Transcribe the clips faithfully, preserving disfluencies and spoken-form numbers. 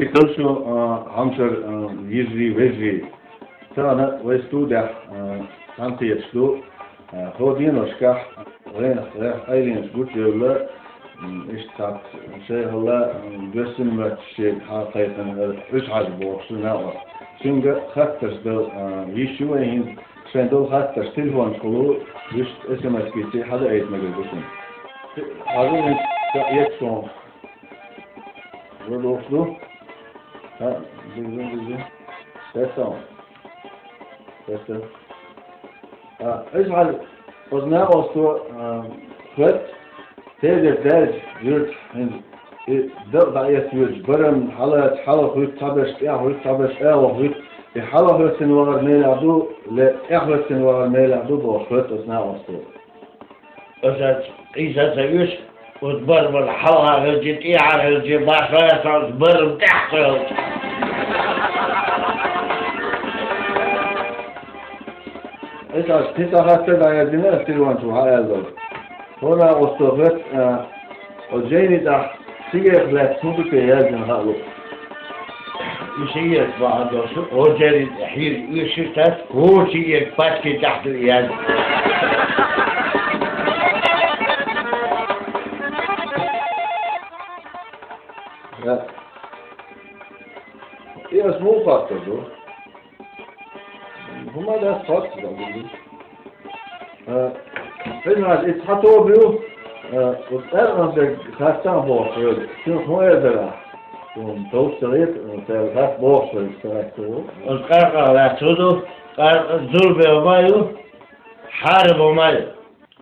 Товшо, а, хьамсара, а, йижарий, вежарий. Тахана вай студехь, а, цхьаьнакхеташ ду, а, хӀо деношкахь, гӀенах, гӀех къайленаш гучуевлла, м, иштта цхьацца шайхалла, м, доьссина моьттуш шега хьакхайкхина, э, Ӏуьсхьажа бохуш ду накъост. Цуьнга хаттарш дала, а, йиш ю вайн хӀинца, шайн долу хаттарш телефонашкахула, вуьшта эс эм эс-киций хьадаийта мегар ду шуна. Хьажа хӀинца, ца эццо. Вадохуш ду? ХӀа, биза, биза. Тесса. Тесса. А, иза хьал, оцу накъосто, а, хӀоьтту, тезет даьлча, юьртахь хӀинца, и дакъа дӀаэцна вуьрча, барам хьалаца, хьалха хӀуьтту цхьаберш, тӀаьхьа хӀуьтту цхьаберш, агӀо хӀуьтту. И хьалха хӀоьттина вахар мелехь ду, ле, тӀаьхьа хӀоьттина вахар мелехь ду бохуш хӀоьтту оцу накъосто. Аса къийса ца вуьш, оцу барамал хьалха хилча, тӀехьа хилча, башха яц, оцу барам тӀехь ца хилча. Аса кхин цхьа хаттар дӀаяздина аса тилванчо хьааьлла долу. ХӀора оцу хӀоьтту, а, оцу жайни тӀехь ши герга лаьцна хӀун ду те яздина хаало. И ши герга бахьана долуш, оцу жайни тӀехь хьийза оьшуш дац, хӀора ши герга пачкий тӀехь ду и яздина. Да. И аса муха хаттар ду? ХӀума дац хаттар ду. Э, хӀинца иза цхьа тоба ю, э, оцу къаьркъанах дерг хаттам бохуш верг. Цуьнах хӀун эр дара? Суна товш ца хета, э, цара хатта бохуш верг ца хаттар ву. Оцу къаьркъанах лаьцна хӀун ду? Къаьркъа зуламе ма ю, хьараме ма ю.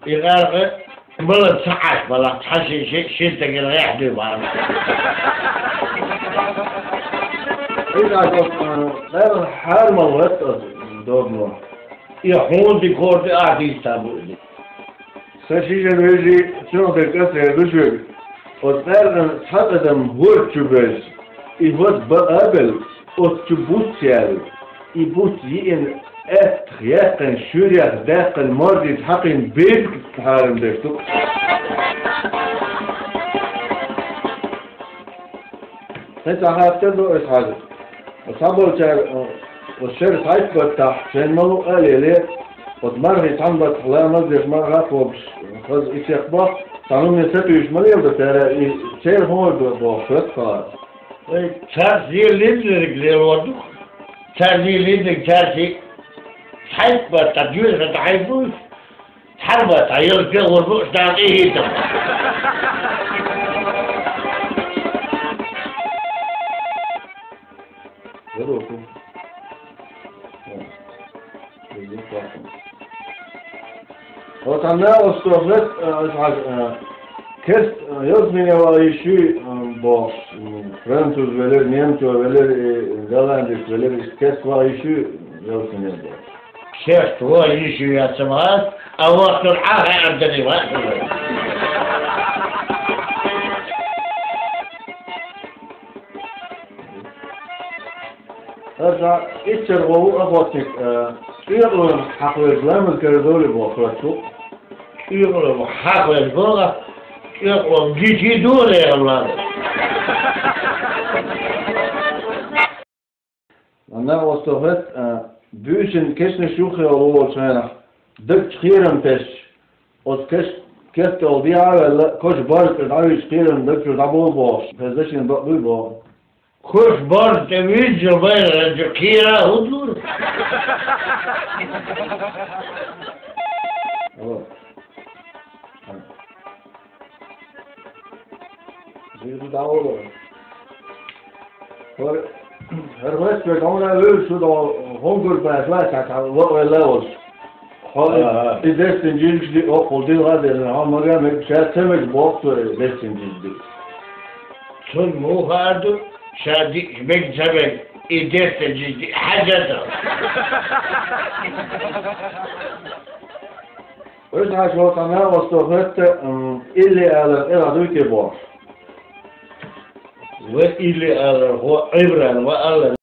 И къаьркъа бала ца Ӏаш бала, цхьа ши, ши, ши стагана гӀехь дуй бахьана. Иза оцу, э, къаьркъа хьарамал вац оцу добано. И хьуна дика хӀора ду, ахь дийца бу иза. Сан ши жен вежарий, цунах дерг аса эр ду шуьга. Оцу къаьркъана цхьа адам хӀорда чу бевза, и хӀорд бакъ а белла, оцу чу буц яьлла, и буц йиъна аьттах яьккхина, шуьрех даьккхина, морзица хьакхийна беза хьарам деш ду. Хьан цхьа хаттар ду аса хьажа? Цхьаболчара, э, оцу шеран цхьайтта баттахь шайна ма луъа а леле, оцу мархий цхьана баттахь ламаз деш марха а кхобуш, хаза и чекх боху, цхьа хӀумане сатуьйсуш ма леладо цара, и церан хӀун ду бохуш хӀоьтту хьо. Вай, царца лелийнарг лелор ду, цара лелийнарг цара шиъ цхьайтта баттахь доьшуш дӀахьайбуш. Цхьана баттахь ялсамане гӀур бу, аш дакъа хӀиттам. Здорово. О, здесь классно. Вот она устроилась, э, аш хьажа, э, керста, э, ялсамане ваха йиш юй, э, бохуш, м, француз велира, немцо велира, и голландец велира, иштта керста ваха йиш юй ялсамане бохуш. Керста ваха йиш ю яц ма, а вахтур Ӏа хаьар дани вац. Аса иццара гӀо ву охотник, э, чӀоькъалон хьакхавеш ламаз карадовлий бохуш вац ву? ЧӀоькъалон хьакхавеш боху, чӀоькъалон гичи дора ламаз. Ванна оцу хӀетта, а, буьйсанна кешнаш юххе волчу хенахь, дагчу кхерам тесча, оцу кеш-, кестта дехьа а ваьлла, кош барз тӀе дӀавуьйцу кхерам даг чуьра дӀабовла бохуш, хеза шен бакъ буй боху. Кош барз тӀе вуьйцучу байрачу кхера а хӀун лур? Алло. Зуьйра дӀаволу. ХӀара, хӀара вайс вай гӀовна вевзаш шу догӀу хӀума гур баьхла, цхьа цхьа лакъвелла а волуш. Хьо и, ага, и дерстина жижигаш диъ оккхул дилха а делла, хьо мага мега ша ца мега боху цо и дерстина жижиг диъ. Цунна муха хаар ду, ша диъ мега ца мега, и дерстина жижиг диъ хьаьжжа а ца. Оьшуш хьаша воккхана оцу хӀетта, м, илли алар тӀера дуй те бохуш. Ва илли алар хӀо Ӏибран ва алар.